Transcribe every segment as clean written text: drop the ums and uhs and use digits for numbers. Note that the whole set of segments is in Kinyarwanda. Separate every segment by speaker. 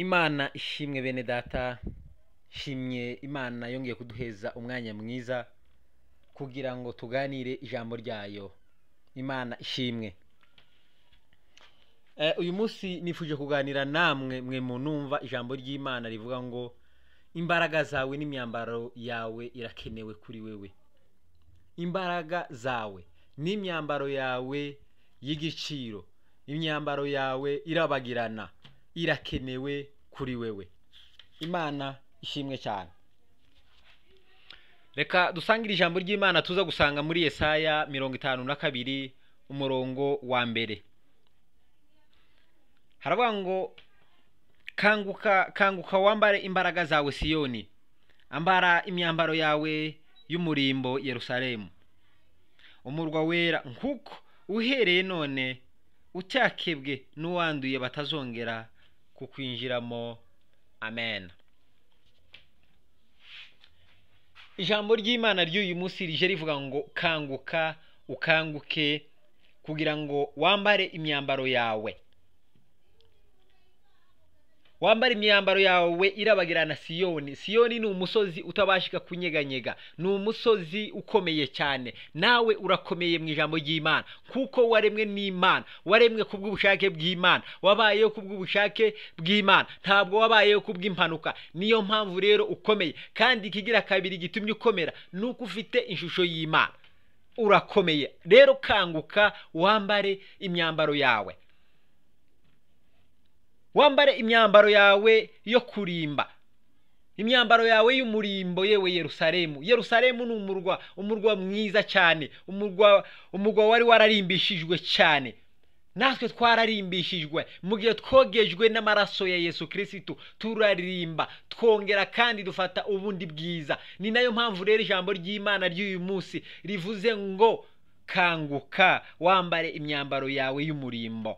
Speaker 1: Imana ishimwe bene data, shimye Imana yongeye kuduheza umwanya mwiza kugira ngo tuganire ijambo ryayo. Imana ishimwe. Uyu munsi nifuje kuganira namwe mwe munumva ijambo ry'Imana rivuga ngo imbaraga zawe n'imyambaro yawe irakenewe kuri wewe. Imbaraga zawe n'imyambaro yawe y'igiciro, imyambaro yawe irabagirana, irakenewe kuri wewe. Imana ishimwe cyane. Reka dusangire ijambo ry'Imana tuza gusanga muri Yesaya 52 umurongo wa mbere. Haravuga ngo kanguka, kanguka wambare imbaraga zawe Siyoni, ambara imyambaro yawe y'umurimbo Yerusalemu, umurwa wera, nkuko uhereye none ucyakebwe n'uwanduye batazongera kukwinjiramo. Amen. Ijambo ry'Imana ry'uyu munsi rije rivuga ngo kanguka, ukanguke kugira ngo wambare imyambaro yawe. Wambare imyambaro yawe irabagirana Siyoni. Siyoni ni umusozi utabashika kunyeganyega, ni umusozi ukomeye cyane. Nawe urakomeye mu ijambo ry'Imana, kuko waremwe n'Imana, waremwe kubw'ubushake bw'Imana, wabayeho kubw'ubushake bw'Imana, ntabwo wabayeho kubw'impanuka. Niyo mpamvu rero ukomeye. Kandi ikigira kabiri gitumye ukomera nuko ufite ishusho y'Imana, urakomeye. Rero kanguka wambare imyambaro yawe, wambare imyambaro yawe yo kurimba, imyambaro yawe y'umurimbo yewe Yerusalemu. Yerusalemu ni umurwa, umurwa mwiza cyane, umurwa wari wararimbishijwe cyane. Natwe twararimbishijwe mu gihe twogejwe n'amaraso ya Yesu Kristo, turarimba twongera kandi dufata ubundi bwiza. Ni nayo mpamvu rero ijambo ry'Imana ry'uyu munsi rivuze ngo kanguka wambare imyambaro yawe y'umurimbo,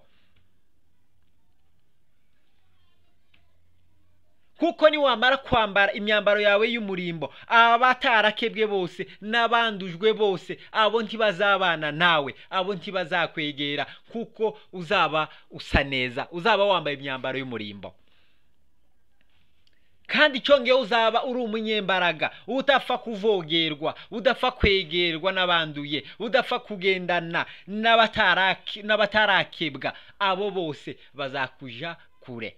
Speaker 1: kuko niwamara kwambara imyambaro yawe y'umurimbo, abatarakebwe bose n'abandujwe bose, abo ntibazabana nawe, abo ntibazakwegera, kuko uzaba usa neza, uzaba wambaye imyambaro y'umurimbo. Kandi cyongeye uzaba uri umunyembaraga, udapfa kuvogerwa, udapfa kwegerwa n'abanduye, udapfa kugendana n'abatarakebwa, abo bose bazakuja kure.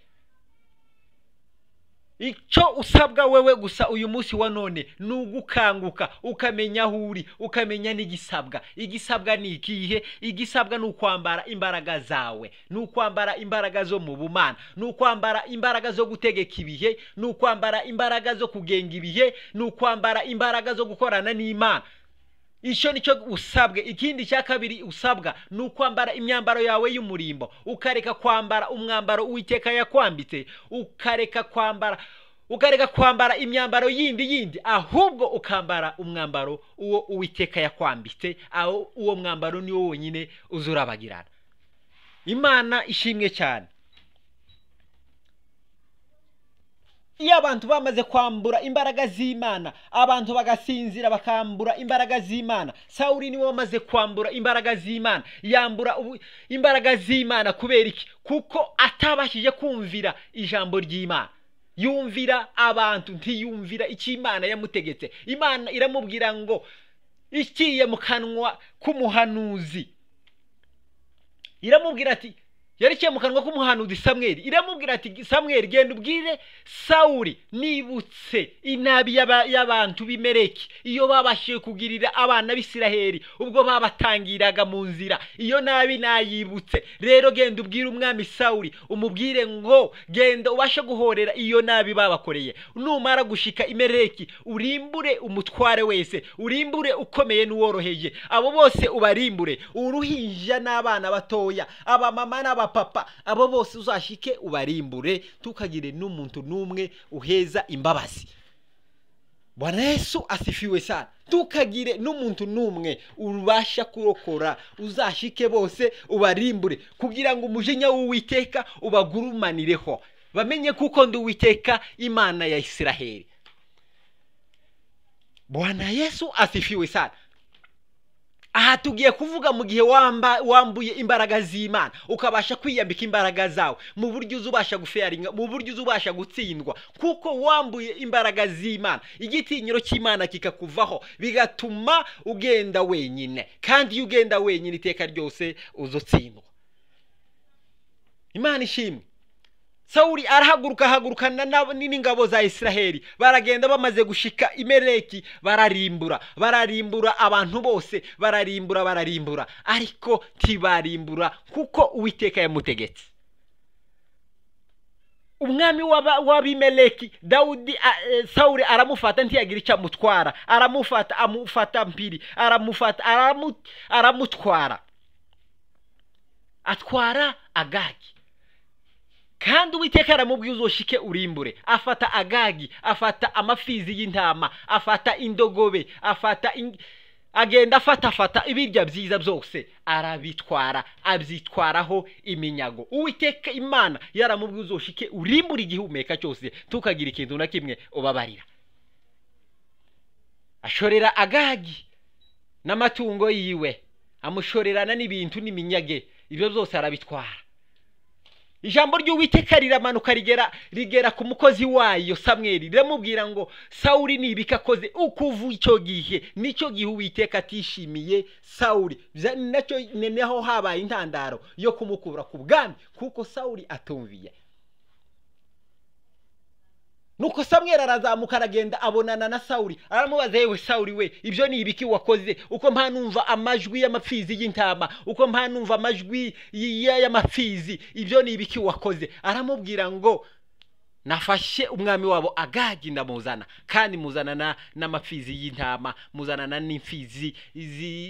Speaker 1: Icyo usabwa wewe gusa uyu munsi wa none ni ugukanguka, ukamenya aho uri, ukamenya n'igisabwa. Igisabwa ni ikihe? Igisabwa ni ukwambara imbaraga zawe, ni ukwambara imbaraga zo mu bumana, ni ukwambara imbaraga zo gutegeka ibihe, ni ukwambara imbaraga zo kugenga ibihe, ni ukwambara imbaraga zo gukorana n'Imana. Icyo nicyo usabwe. Ikindi cya kabiri usabwa ni ukwambara imyambaro yawe y'umurimbo, ukareka kwambara umwambaro Uwiteka yakwambitse, ukareka kwambara imyambaro yindi, ahubwo ukambara umwambaro uwo Uwiteka yakwambitse. Aho uwo mwambaro ni wo wonyine uzurabagirana. Imana ishimwe cyane. Iyo abantu bamaze kwambura imbaraga z'Imana, abantu bagasinzira bakambura imbaraga z'Imana. Sawuli niwe wamaze kwambura imbaraga z'Imana, yambura imbaraga z'Imana kubera iki? Kuko atabashije kumvira ijambo ry'Imana. Yumvira abantu, ntiyumvira icyo Imana yamutegetse. Imana iramubwira ngo ikiye mu kanwa k'umuhanuzi, iramubwira ati, yerekeye mu kanwa k'umuhanuzi Samweli, iramubwira ati Samweli, genda ubwire Sawuli nibutse inabi y'abantu b'imereki iyo babashije kugirira abana b'Isiraheli ubwo babatangiraga mu nzira, iyo nabi nayibutse. Rero genda ubwire umwami Sawuli, umubwire ngo genda ubashe guhorera iyo nabi babakoreye. Numara gushika imereki, urimbure umutware wese, urimbure ukomeye n'uworoheje, abo bose ubarimbure, uruhinja n'abana batoya, abamama n'abapapa, abo bose uzashike ubarimbure, tukagire n'umuntu n'umwe uheza imbabazi. Bwana Yesu asifiwe sana. Tukagire n'umuntu n'umwe ubasha kurokora, uzashike bose ubarimbure, kugira ngo umujinya w'Uwiteka ubagurumanireho, bamenye kuko ndi Uwiteka Imana ya Isiraheli. Bwana Yesu asifiwe sana. Aha tugiye kuvuga mu gihe wambuye imbaraga z'Imana, ukabasha kwiyambika imbaraga zawe mu buryo uzubasha gufaringa, mu buryo uzubasha gutsindwa, kuko wambuye imbaraga z'Imana, igitinyiro cy'Imana kikakuvaho, bigatuma ugenda wenyine. Kandi iyo ugenda wenyine iteka ryose uzotsindwa. Imana ishimwe. Sawuli arahaguruka, ahagurukana n'ingabo za Israheli, baragenda. Bamaze gushika Imeleki bararimbura, abantu bose bararimbura, ariko ntibarimbura kuko Uwiteka yamutegetse. Umwami w'Abimeleki Dawudi, Sawuli aramufata, ntiyagira icyo amutwara, aramufata, amufata mpiri, aramufata, aramutwara, atwara Agagi. Kandi Uwiteka aramubwiye uzoshike urimbure. Afata Agagi, afata amafizi y'intama, afata indogobe, afata agenda afata ibirya byiza byose arabitwara, abyitwaraho iminyago. Uwiteka Imana yaramubwiye uzoshike urimbure igihumeka cyose, tukagira ikintu na kimwe ubabarira. Ashorera Agagi n'amatungo yiwe, amushorerana n'ibintu n'iminyage, ibyo byose arabitwara. Ijambo ry'Uwiteka riramanuka rigera ku mukozi wayo Samweli, riramubwira ngo Sawuli nibika akoze. Ukuva icyo gihe nicyo gihe Uwiteka atishimiye Sawuli, nacyo neho habaye intandaro yo kumukura ku bwami, kuko Sawuli atumviye. Nuko Samweli arazamuka aragenda abonana na Sawuli, aramubaza yewe Sawuli we, ibyo ni ibiki wakoze? Uko mpa numva amajwi y'amapfizi y'intama, uko mpa numva amajwi y'amapfizi, ibyo ni ibiki wakoze? Aramubwira ngo nafashe umwami wabo Agagi ndamuzana, kandi muzanana n'amapfizi y'intama, muzanana n'imfizi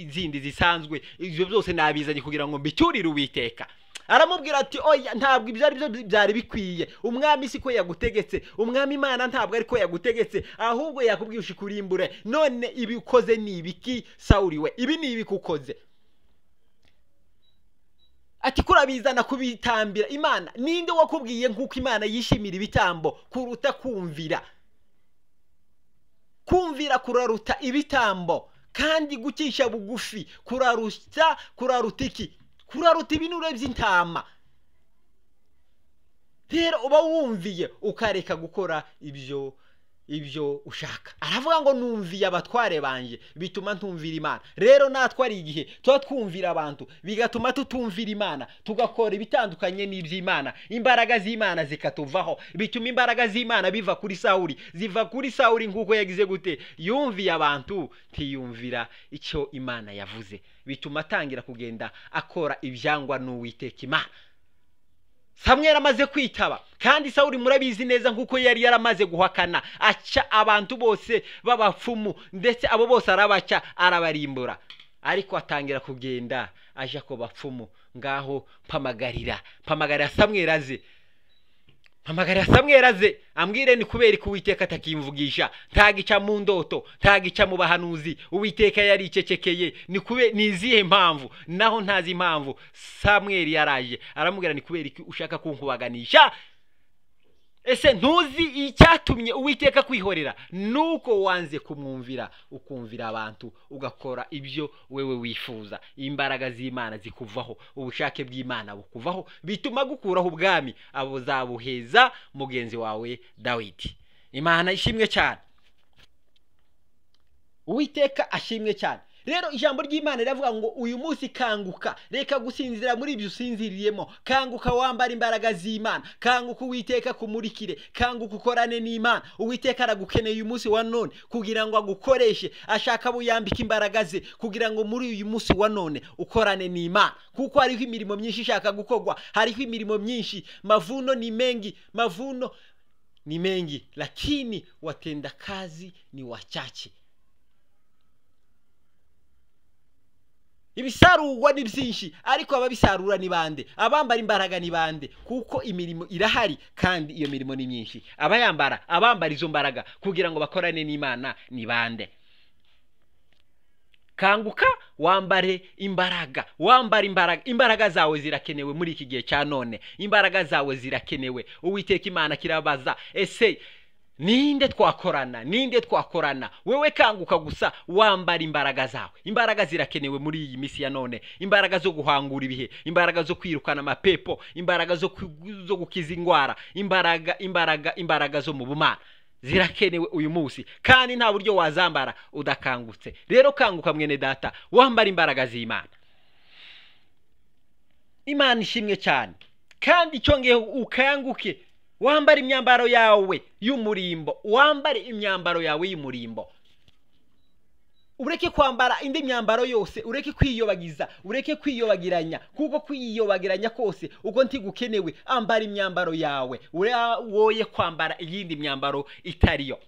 Speaker 1: zindi zisanzwe, ibyo byose nabizanye kugira ngo mbicyurire Uwiteka. Aramubwira ati oya, ntabwo ibyo ari byo byari bikwiye, umwami siko yagutegetse, umwami Imana ntabwo ariko yagutegetse, ahubwo yakubwiye ushikurimbure. None ibi ukoze ni ibiki Sawuli we? Ibi ni ibiki ukoze? Ati kurabizana kubitambira Imana. Ninde wakubwiye nkuko Imana yishimira ibitambo kuruta kumvira? Kumvira kuraruta ibitambo, kandi gucisha bugufi kuraruta iki? Kuraruta ibinure by'intama. Rero uba wumviye ukareka gukora ibyo ushaka. Aravuga ngo numviye abatware banje bituma ntumvira Imana. Rero natwe ari igihe tuba twumvira abantu bigatuma tutumvira Imana, tugakora ibitandukanye n'iby'Imana, imbaraga z'Imana zikatuvaho, bituma imbaraga z'Imana biva kuri Sawuli, ziva kuri Sawuli nkuko yagize gute, yumviye abantu ntiyumvira icyo Imana yavuze, bituma atangira kugenda akora ibyangwa n'Uwiteka Imana. Samweli amaze kwitaba, kandi Sawuli murabizi neza nkuko yari yaramaze guhakana, aca abantu bose b'abapfumu, ndetse abo bose arabaca arabarimbura, ariko atangira kugenda aja ku bapfumu. Ngaho mpamagarira Samweli aze, mpamagarira Samweli aze ambwire ni kubera ko Uwiteka atakimvugisha, ntagica mu ndoto, ntagica mu bahanuzi, Uwiteka yaricecekeye, ni izihe mpamvu? Naho ntazi impamvu. Samweli yaraje aramubwira ni kubera iki ushaka kunkubaganisha? Ese ntuzi icyatumye Uwiteka kwihorera? Nuko wanze kumwumvira, ukumvira abantu, ugakora ibyo wewe wifuza. Imbaraga z'Imana zikuvaho, ubushake bw'Imana bukuvaho, bituma gukuraho ubwami abuzabuheza mugenzi wawe Dawidi. Imana ishimwe cyane, Uwiteka ashimwe cyane. Rero ijambo ry'Imana riravuga ngo uyu munsi kanguka, reka gusinzira muri ibyo usinziriyemo, kanguka wambara imbaraga z'Imana, kanguka Uwiteka kumurikire, kanguka ukorane n'Imana. Uwiteka aragukeneye uyu munsi wa none kugira ngo agukoreshe, ashaka buyambika imbaraga ze kugira ngo muri uyu munsi wa none ukorane n'Imana, kuko hariho imirimo myinshi ishaka gukorwa, hariho imirimo myinshi. Mavuno ni mengi, mavuno ni mengi, lakini watenda kazi ni wachache. Ibisarurwa ni byinshi, ariko ababisarura ni bande? Abambara imbaraga ni bande? Kuko imirimo irahari kandi iyo mirimo ni myinshi. Abayambara, abambara izo mbaraga kugira ngo bakorane n'Imana ni bande? Kanguka wambare imbaraga, wambare imbaraga. Imbaraga zawe zirakenewe muri iki gihe cya none, imbaraga zawe zirakenewe. Uwiteka Imana kirabaza, ese Ninde twakorana? Ninde twakorana? Wewe kanguka gusa, wambara imbaraga zawe. Imbaraga zirakenewe muri iyi minsi ya none, imbaraga zo guhangura ibihe, imbaraga zo kwirukana amapepo, imbaraga zo gukiza indwara, imbaraga imbaraga imbaraga zo mu bumana zirakenewe uyu munsi, kandi nta buryo wazambara udakangutse. Rero kanguka mwene data, wambara imbaraga z'Imana. Imana ishimwe cyane. Kandi icyo ukanguke, wambara imyambaro yawe y'umurimbo, wambare imyambaro yawe y'umurimbo. Ureke kwambara indi myambaro yose, ureke kwiyobagiza, ureke kwiyobagiranya, kuko kwiyobagiranya kose uko ntigukenewe. Ambara imyambaro yawe, woye kwambara iyindi myambaro itariyo.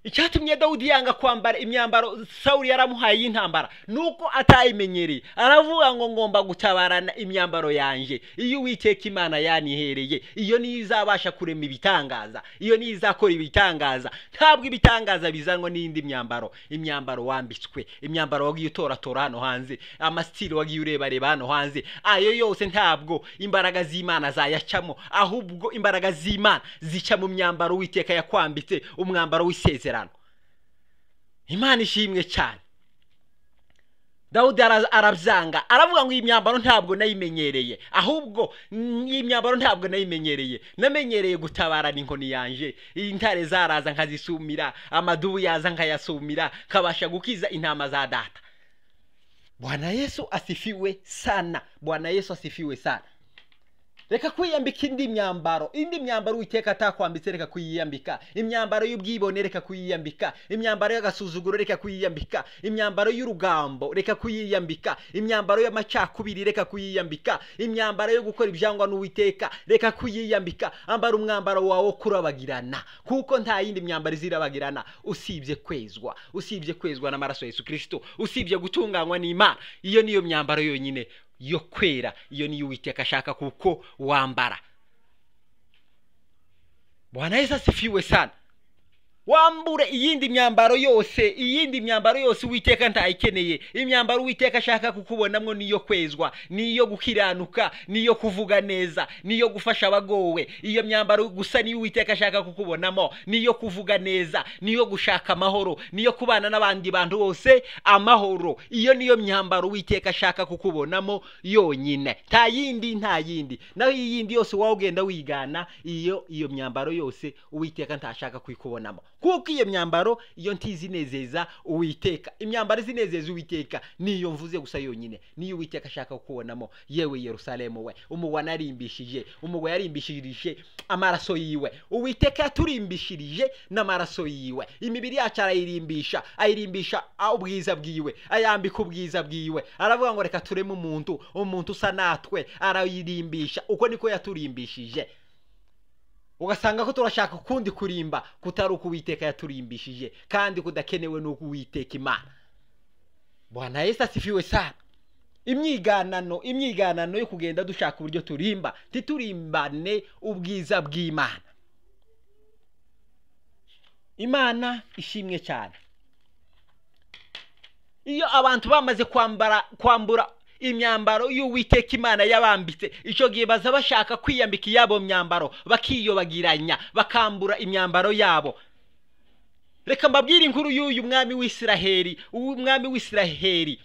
Speaker 1: Icyatumye Dawudi yanga kwambara imyambaro Sawuli yaramuhaye y'intambara nuko atayimenyereye. Aravuga ngo ngomba gutabarana imyambaro yanje, iyo Uwiteka Imana yanihereye, iyo niyo izabasha kurema ibitangaza, iyo niyo izakora ibitangaza. Ntabwo ibitangaza bizanwa n'indi myambaro. Imyambaro wambitswe, imyambaro wagiye utoratora hano hanze, amasitiri wagiye urebareba hano hanze, ayo yose ntabwo imbaraga z'Imana zayacamo, ahubwo imbaraga z'Imana zica mu myambaro Uwiteka yakwambitse, umwambaro w'isezerano. Imana ishimwe cyane. Dawudi arabyanga, aravuga ngo iyi myambaro ntabwo nayimenyereye, ahubwo iyi myambaro ntabwo nayimenyereye, namenyereye gutabarana inkoni yanje, intare zaraza nkazisumira, amadubu yaza nkayasumira, kabasha gukiza intama za data. Bwana Yesu asifiwe sana. Bwana Yesu asifiwe sana. Reka kwiyambika indi myambaro, indi myambaro Uwiteka atakwambitse reka kuyiyambika. Imyambaro y'ubwibone reka kuyiyambika, imyambaro y'agasuzuguro reka kuyiyambika, imyambaro y'urugambo reka kuyiyambika, imyambaro y'amacakubiri reka kuyiyambika, imyambaro yo gukora ibyangwa n'Uwiteka reka kuyiyambika. Ambara umwambaro wawe kurabagirana, kuko nta yindi myambaro izirabagirana usibye kwezwa, usibye kwezwa n'amaraso ya Yesu Kristo, usibye gutunganywa n'Imana. Iyo niyo myambaro yonyine yo kwera, iyo niyo Uwiteka ashaka kuko wambara. Bwana Yesu asifiwe sana. Wambure iyindi myambaro yose, iyindi myambaro yose Uwiteka ntayikeneye. Imyambaro Uwiteka ashaka kukubonamwo niyo kwezwa, niyo gukiranuka, niyo kuvuga neza, niyo gufasha abagowe. Iyo myambaro gusa niyo Uwiteka ashaka kukubonamo, niyo kuvuga neza, niyo gushaka amahoro, niyo kubana n'abandi bantu bose amahoro. Iyo niyo myambaro Uwiteka ashaka kukubonamo yonyine, nta yindi, nta yindi. Naho iyindi yose wowe ugenda wigana, iyo myambaro yose Uwiteka ntashaka kuyikubonamo, kuko iyo myambaro iyo ntizinezeza Uwiteka. Imyambaro izinezeza Uwiteka niyo mvuze gusa yonyine, niyo Uwiteka ashaka kukubonamo. Yewe Yerusalemu we, umugwa narimbishije, umugwa yarimbishirije amaraso yiwe. Uwiteka yaturimbishirije n'amaraso yiwe. Imibiri yacu arayirimbisha, ayirimbisha ubwiza bwiwe, ayambika ubwiza bwiwe. Aravuga ngo reka tureme umuntu, umuntu usa natwe, arayirimbisha. Uko niko yaturimbishije. Ugasanga ko turashaka ukundi kurimba kutari uko Uwiteka yaturimbishije, kandi kudakenewe n'uko Uwiteka Imana. Bwana Yesu asifiwe sana. Imyiganano, imyiganano yo kugenda dushaka uburyo turimba, titurimbane ubwiza bw'Imana. Imana ishimwe cyane. Iyo abantu bamaze kwambura imyambaro y'Uwiteka Imana yabambitse, icyo gihe baza bashaka kwiyambika iyabo myambaro, bakiyobagiranya, bakambura imyambaro yabo. Reka mbabwire inkuru y'uyu mwami w'Isiraheli, umwami w'Isiraheli.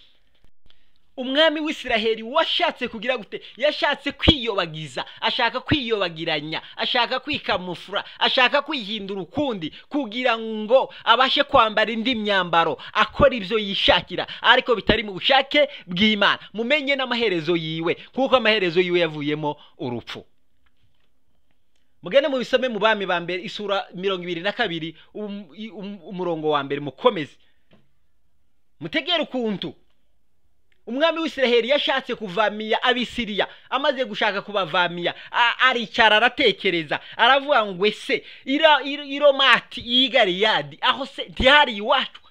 Speaker 1: Umwami w'Isiraheli washatse kugira gute? Yashatse kwiyobagiza, ashaka kwiyobagiranya, ashaka kwikamufura, ashaka kwihindura ukundi kugira ngo abashe kwambara indi myambaro, akora ibyo yishakira ariko bitari mu bushake bw'Imana. Mumenye n'amaherezo yiwe, kuko amaherezo yiwe yavuyemo urupfu. Mugende mubisome mu Bami ba mbere isura 22 umurongo wa mbere, mukomeze mutegere ukuntu umwami w'Isiraheli yashatse kuvamiya Abisiriya. Amaze gushaka kubavamiya, aricara aratekereza, aravuga ngo ese Iromati y'i Galiyadi aho se ntihari iwacu?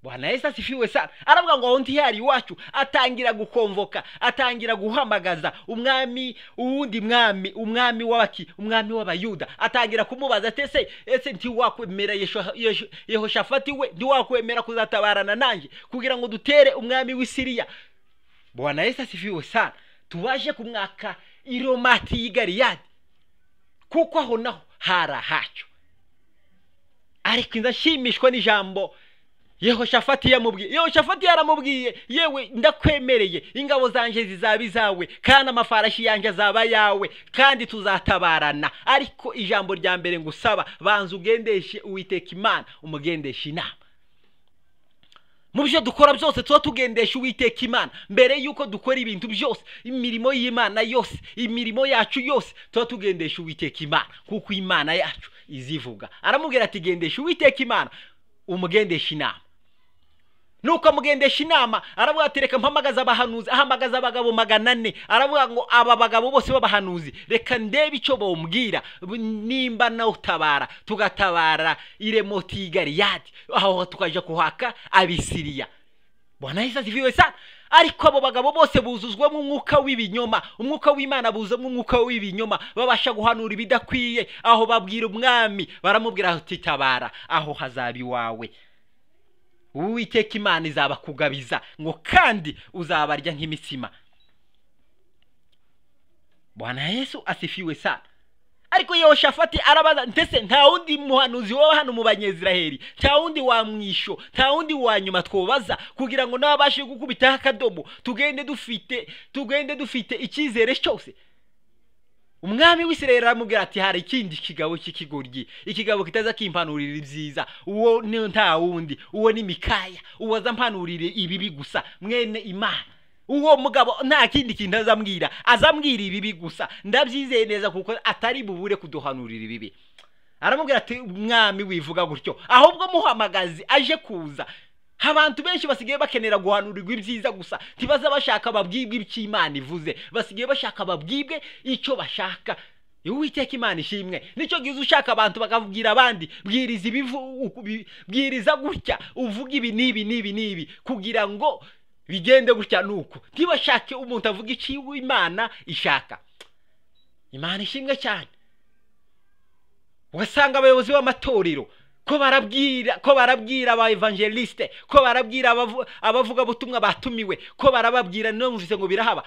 Speaker 1: Bwana Yesu asifiwe sana. Aravuga ngo aho ntihari iwacu. Atangira gukonvoka, atangira guhamagaza umwami, uwundi mwami, umwami w'abaki, umwami w'Abayuda. Atangira kumubaza ati ese ntiwakwemera Yehoshafati we, ntiwakwemera kuzatabarana nanjye kugira ngo dutere umwami w'Isiriya? Bwana Yesu asifiwe sana. Tubaje kumwaka Iromati y'i Galiyadi, kuko aho naho hari ahacu. Ariko inza nshimishwa n'ijambo Yehoshafati yamubwiye. Yehoshafati yaramubwiye, yewe ndakwemereye, ingabo zanje zizaba izawe kandi amafarashi yanjye azaba yawe kandi tuzatabarana. Ariko ijambo rya mbere ngusaba, banza ugendeshe Uwiteka Imana, umugendeshe inama. Mu byo dukora byose tuba tugendesha Uwiteka Imana. Mbere yuko dukora ibintu byose, imirimo y'Imana yose, imirimo yacu yose, tuba tugendesha Uwiteka Imana, kuko Imana yacu izivuga. Aramubwira ati gendesha Uwiteka Imana, umugendesha inama. Nuko amugendesha inama, aravuga ati reka mpamagaza abahanuzi. Ahamagaza abagabo 400, aravuga ngo aba bagabo bose b'abahanuzi reka ndebe icyo bombwira, nimba nawutabara tugatabara Iremoti y'i Galeyadi, aho tukaja kuhaka Abisiriya. Bwana Yesu asifiwe sana. Ariko abo bagabo bose buzuzwamo umwuka w'ibinyoma, umwuka w'Imana buzuzwamo umwuka w'ibinyoma, babasha guhanura ibidakwiye. Aho babwira umwami, baramubwira ati tabara, aho hazaba iwawe, Uwiteka Imana izabakugabiza, ngo kandi uzabarya nk'imitsima. Bwana Yesu asifiwe sana. Ariko Yehoshafati arabaza, ndetse nta wundi muhanuzi woba hano mu Banyeziraheli, nta wundi wa mwisho, nta wundi wa nyuma twobaza kugira ngo nabashe gukubitaho akadomo, tugende dufite icyizere cyose. Umwami w'Isirayeli aramubwira ati hari ikindi kigabo cy'ikigoryi, ikigabo kitaza kimpanurira ibyiza, uwo ni nta wundi, uwo ni Mikaya, uwo azampanurira ibibi gusa, mwene Imana. Uwo mugabo nta kindi kintu azambwira, azambwira ibibi gusa, ndabyizeye neza kuko atari bubure kuduhanurira ibibi. Aramubwira ati umwami wivuga gutyo, ahubwo muhamagazi aje kuza. Abantu benshi basigaye bakenera guhanurirwa ibyiza gusa, ntibaza bashaka babwibwe icyo Imana ivuze, basigaye bashaka babwibwe icyo bashaka. Uwiteka Imana ishimwe. Nicyo gihe ushaka abantu bakabwira abandi, bwiriza ibivu, bwiriza gutya, uvuga ibi n'ibi n'ibi n'ibi kugira ngo bigende gutya nuko. Ntibashake umuntu avuga icyo Imana ishaka. Imana ishimwe cyane. Ugasanga abayobozi b'amatorero ko barabwira aba evangeliste, ko barabwira abavuga butumwa batumiwe, ko barababwira numvise ngo birahaba,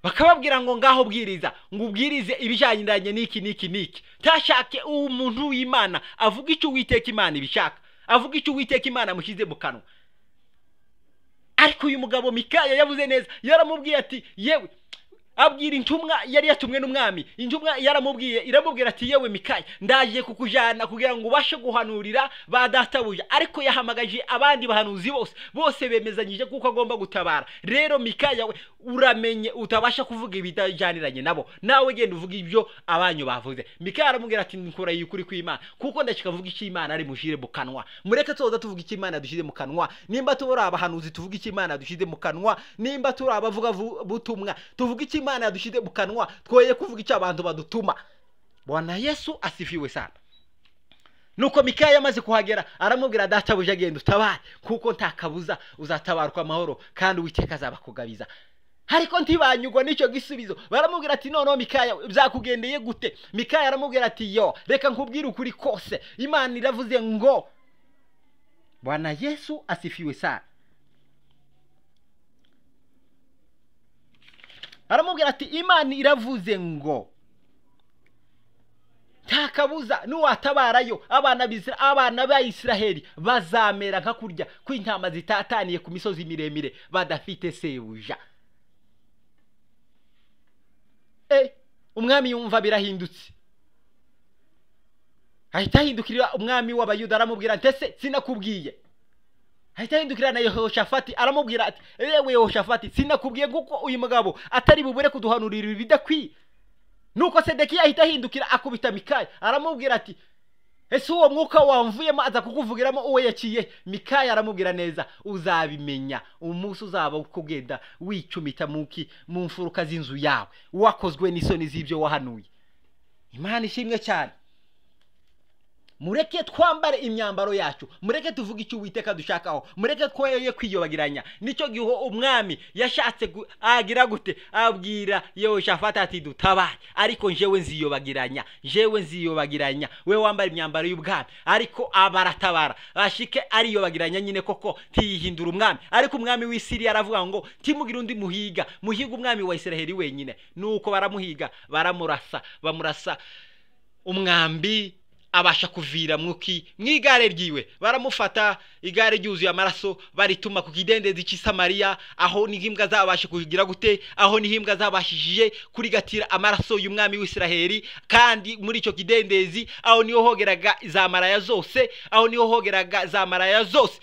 Speaker 1: bakababwira ngo ngaho bwiriza, ngo ubwirize ibijyanye n'iki n'iki n'iki. Ntashake umuntu w'Imana avuga icyo Uwiteka Imana ibishaka, avuga icyo Uwiteka Imana amushyize mu kanwa. Ariko uyu mugabo Mikaya yavuze neza, yaramubwiye ati yewe, abwira intumwa yari yatumwe n'umwami, intumwa yaramubwiye, iramubwira ati yewe Mikaya, ndaje kukujana kugira ngo ubashe guhanurira ba databuja. Ariko yahamagaje abandi bahanuzi bose, bose bemezanyije kuko agomba gutabara. Rero Mikaya we uramenye utabasha kuvuga ibitajyaniranye nabo, nawe genda uvuga ibyo abanyu bavuze. Mikaya aramubwira ati nkora ukuri kw'Imana, kuko ndashaka kuvuga icyo Imana ari mushire mu kanwa. Mureke tuzoza tuvuga icyo Imana dushize mu kanwa. Nimba turi abahanuzi tuvuga icyo Imana dushize mu kanwa, nimba turi abavuga butumwa tuvuga icyo Imana yadushyize mu kanwa, twoye kuvuga icyo abantu badutuma. Bwana Yesu asifiwe sana. Nuko Mikaya yamaze kuhagera aramubwira databuja agenda utabare, kuko nta kabuza uzatabarwa amahoro kandi Uwiteka azabakugabiza. Ariko ntibanyugwa n'icyo gisubizo, baramubwira ati noneho Mikaya byakugendeye gute? Mikaya aramubwira ati yo reka nkubwire ukuri kose, Imana iravuze ngo. Bwana Yesu asifiwe sana. Aramubwira ati Imana iravuze ngo nta kabuza nuwatabarayo abana ba Isiraheli bazamera nka kurya kw'intama zitataniye ku misozi miremire badafite sebuja. Umwami yumva birahindutse, ahita ahindukirira umwami w'Abayuda aramubwira ati ese sinakubwiye. Ahita ahindukirira na Yehoshafati aramubwira ati yewe Yehoshafati, sinakubwiye kuko uyu mugabo atari bubure kuduhanurira ibidakwiye. Nuko Sedekiya ahita ahindukira akubita Mikaya aramubwira ati ese uwo mwuka wamvuyemo aza kukuvugiramo uwo yaciye? Mikaya aramubwira neza, uzabimenya umunsi uzaba ukugenda wicumita muki mu mfuruka z'inzu yawe, wakozwe n'isoni z'ibyo wahanuye. Imana ishimwe cyane. Mureke twambare imyambaro yacu, mureke tuvuge icyo Uwiteka dushakaho, mureke twoye kwiyobagiranya. Nicyo gihe umwami yashatse agira gute, abwira Yehoshafati ati dutabare, ariko njewe nziyobagiranya, njewe nziyobagiranya, we wambara imyambaro y'ubwami. Ariko abaratabara bashike ariyobagiranya nyine koko, tiyihindura umwami. Ariko umwami w'Isiriya aravuga ngo timugire undi muhiga, muhiga umwami wa Isiraheli wenyine. Nuko baramuhiga, baramurasa, bamurasa umwambi Abasha kuvira mwuki mu igare ryiwe, baramufata igare ryuzuye amaraso, barituma ku kidendezi cy'i Samariya, aho niho imbwa zabasha kugira gute, aho niho imbwa zabashije kurigatira amaraso y'umwami w'Isiraheli. Kandi muri icyo kidendezi aho niho hogeraga za maraya zose, aho niho hogeraga za maraya zose.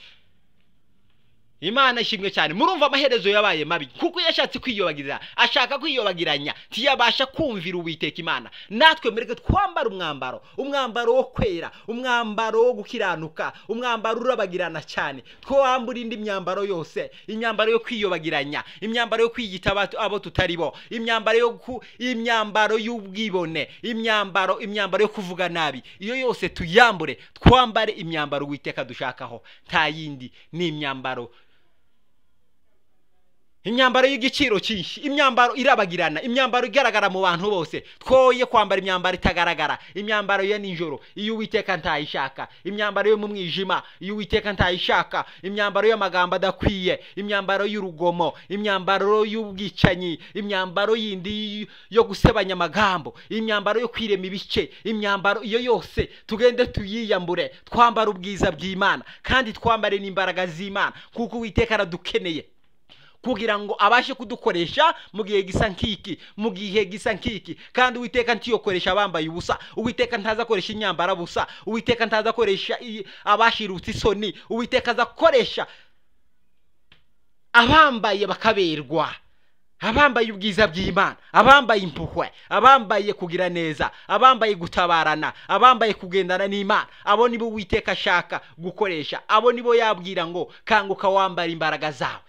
Speaker 1: Imana ishimwe cyane. Murumva amaherezo yabaye mabi, kuko yashatse kwiyobagiza, ashaka kwiyobagiranya, ntiyabasha kumvira Uwiteka Imana. Natwe mureke twambara umwambaro, umwambaro wo kwera, umwambaro wo gukiranuka, umwambaro urabagirana cyane. Twambura indi myambaro yose, imyambaro yo kwiyobagiranya, imyambaro yo kwiyita abo tutari bo, imyambaro yo imyambaro y'ubwibone, imyambaro yo kuvuga nabi, iyo yose tuyambure, twambare imyambaro Uwiteka dushakaho. Nta yindi, ni imyambaro y'igiciro cyinshi, imyambaro irabagirana, imyambaro igaragara mu bantu bose. Twoye kwambara imyambaro itagaragara, imyambaro ya nijoro iyo Uwiteka ntayishaka, imyambaro yo mu mwijima iyo Uwiteka ntayishaka, imyambaro y'amagambo adakwiye, imyambaro y'urugomo, imyambaro y'ubwicanyi, imyambaro yindi yo gusebanya amagambo, imyambaro yo kwirema ibice, imyambaro iyo yose tugende tuyiyambure, twambara ubwiza bw'Imana kandi twambare n'imbaraga z'Imana, kuko Uwiteka aradukeneye kugira ngo abashe kudukoresha mu gihe gisa nk'iki, mu gihe gisa nk'iki. Kandi Uwiteka ntiyokoresha abambaye ubusa, Uwiteka ntazakoresha inyambara busa, Uwiteka ntazakoresha abashirutse isoni, Uwiteka azakoresha abambaye bakaberwa, abambaye ubwiza bw'Imana, abambaye impuhwe, abambaye kugira neza, abambaye gutabarana, abambaye kugendana n'Imana. Abo nibo Uwiteka ashaka gukoresha, abo nibo yabwira ngo kanguka wambara imbaraga zawe,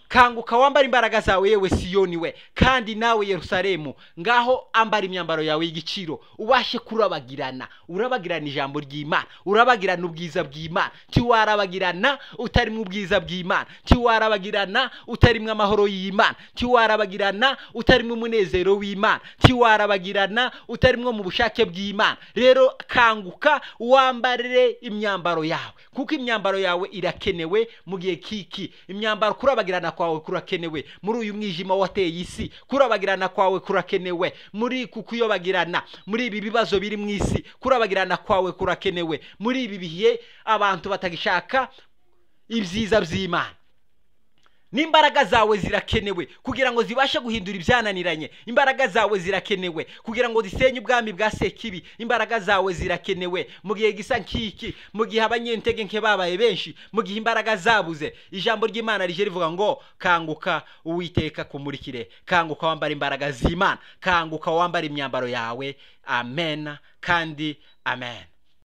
Speaker 1: kanguka wambara imbaraga zawe yewe Siyoni we, kandi nawe Yerusalemu, ngaho ambara imyambaro yawe y'igiciro, ubashe kurabagirana, urabagirana ijambo ry'Imana, urabagirana ubwiza bw'Imana. Ntiwarabagirana utari mu bwiza bw'Imana, ntiwarabagirana utari mu amahoro y'Imana, ntiwarabagirana utari mu munezero w'Imana, ntiwarabagirana utari mu bushake bw'Imana. Rero kanguka wambarire imyambaro yawe, kuko imyambaro yawe irakenewe mu gihe kiki. Imyambaro kurabagirana kwawe kurakenewe muri uyu mwijima wateye isi, kurabagirana kwawe kurakenewe muri kukuyobagirana, muri ibi bibazo biri mu isi, kurabagirana kwawe kurakenewe muri ibi bihe abantu batagishaka ibyiza by'Imana. N'imbaraga zawe zirakenewe kugira ngo zibashe guhindura ibyananiranye, imbaraga zawe zirakenewe kugira ngo zisenye ubwami bwa Sekibi, imbaraga zawe zirakenewe mu gihe gisa nk'iki, mu gihe abanyentege nke babaye benshi, mu gihe imbaraga zabuze. Ijambo ry'Imana rije rivuga ngo kanguka Uwiteka kumurikire, kanguka wambara imbaraga z'Imana, kanguka wambara imyambaro yawe. Amen kandi amen.